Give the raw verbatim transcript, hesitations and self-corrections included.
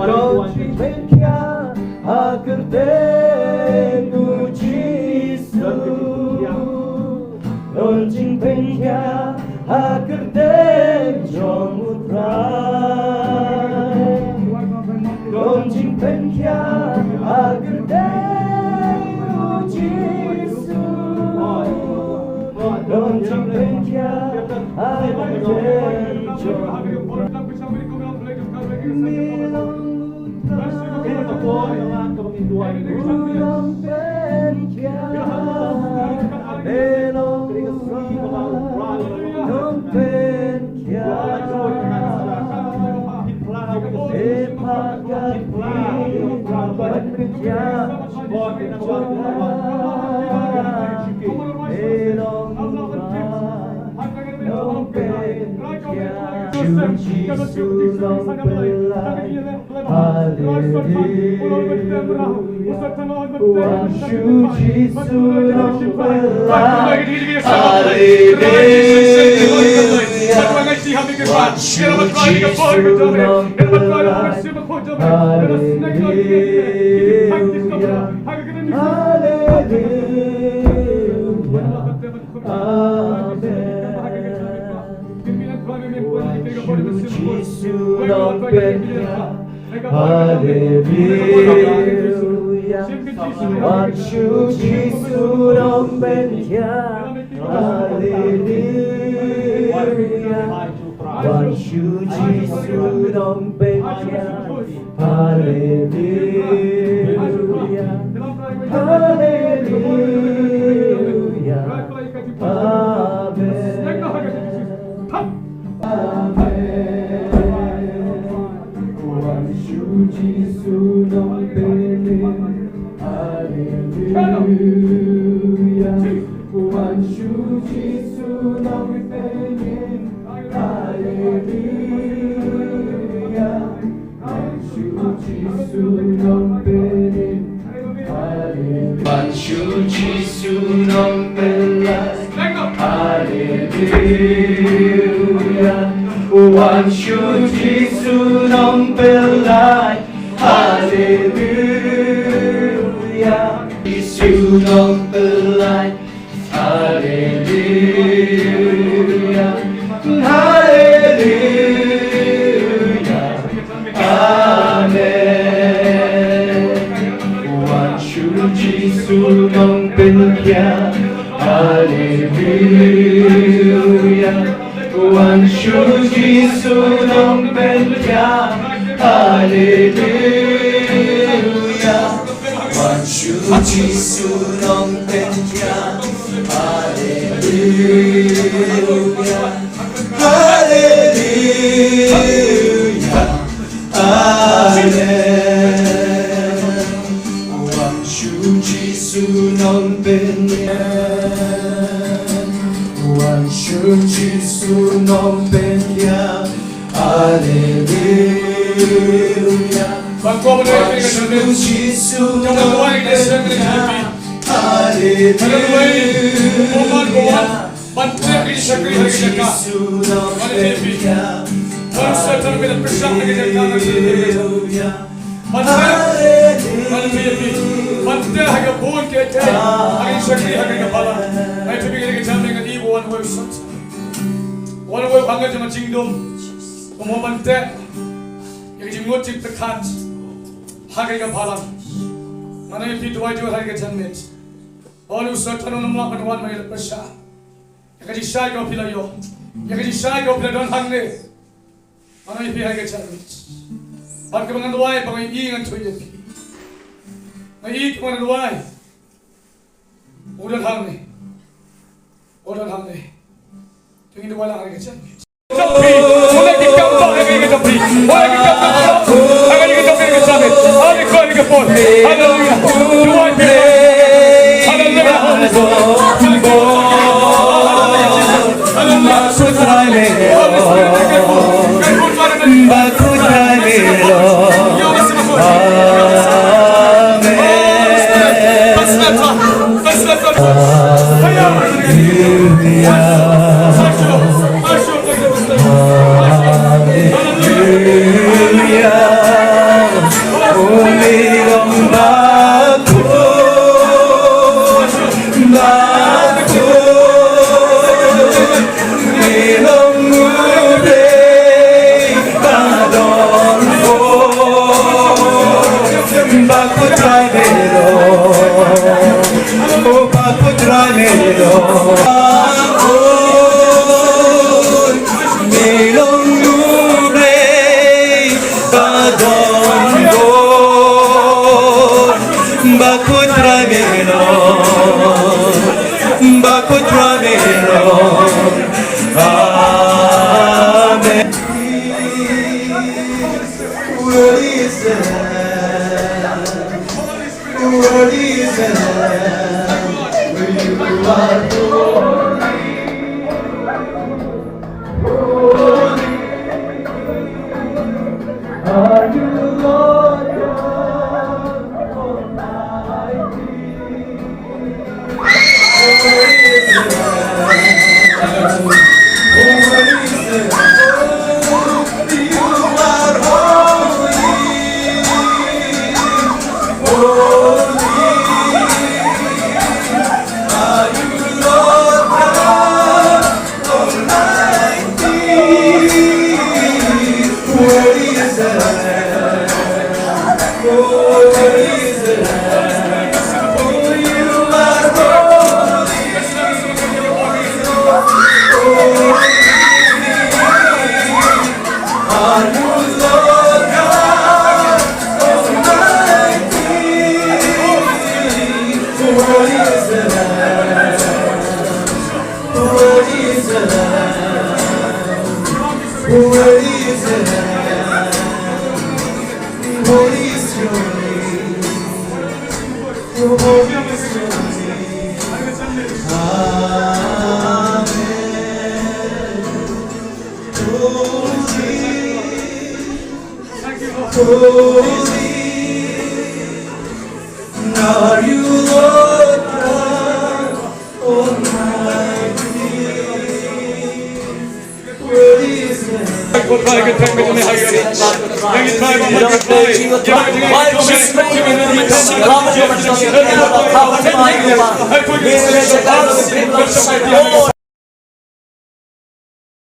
Don jingpynkhia ha kyrteng u Jisu. Don jingpynkhia ha kyrteng jong u Trai. Don jingpynkhia ha kyrteng u Jisu. Don jingpynkhia ha kyrteng jong u Trai. Hallelujah. Amen. Wan shu Jisu nongpynïaid. Hallelujah. Wan shu Jisu nongpynïaid. Hallelujah. Wan shu Jisu nongpynïaid. Hallelujah. Hallelujah. Amen. Amen. Wan shu Jisu nongpynïaid. Hallelujah. Wan shu Jisu nongpynïaid. Hallelujah. Wan shu Jisu nongpynïaid. Hallelujah. Wan shu Jisu nongpynïaid. Hallelujah. Wan shu Jisu nongpynïaid. Hallelujah. Jisu nongpynïaid. Hallelujah. Hallelujah. Amen. Wan shu Jisu nongpynïaid. Hallelujah. Wan shu Jisu nongpynïaid. Hallelujah. Wan shu Jisu nongpynïaid. Hallelujah. Hallelujah. Amen. Wan shu Jisu nongpynïaid. Wan shu Jisu nongpynïaid. Hallelujah. Wan shu Jisu nongpynïaid. Hallelujah. Ban teh ha ki shakri ha ki jaka. Ban teh phi. Ban teh ha ki shakri ha ki jaka. Ban teh. Ban teh ha ki bun ki teh ha ki shakri ha ki balang. Ai phi ki jaka jam ngi wan wei sat. Wan wei bang ka jingdum. Kumno ban teh ïa ka jingmut jingpyrkhat ha ka balang. Ngan ai phi duwai jur ha ka janmiet. Wan u Soitan un ym lah ban wan ban ïaleh pyrshah. Ïa ka jingshai kaba phi la ïoh, ïa ka jingshai kaba phi la don hangne, nga ong ïa phi ha kane ka janmiet, bad kaba ngan duwai ba nga ïohi ngan ïathuh ïa phi. Nga ïohi kaba ngan duwai, u don hangne, u don hangne. Te ngin duwai lang ha kane ka janmiet.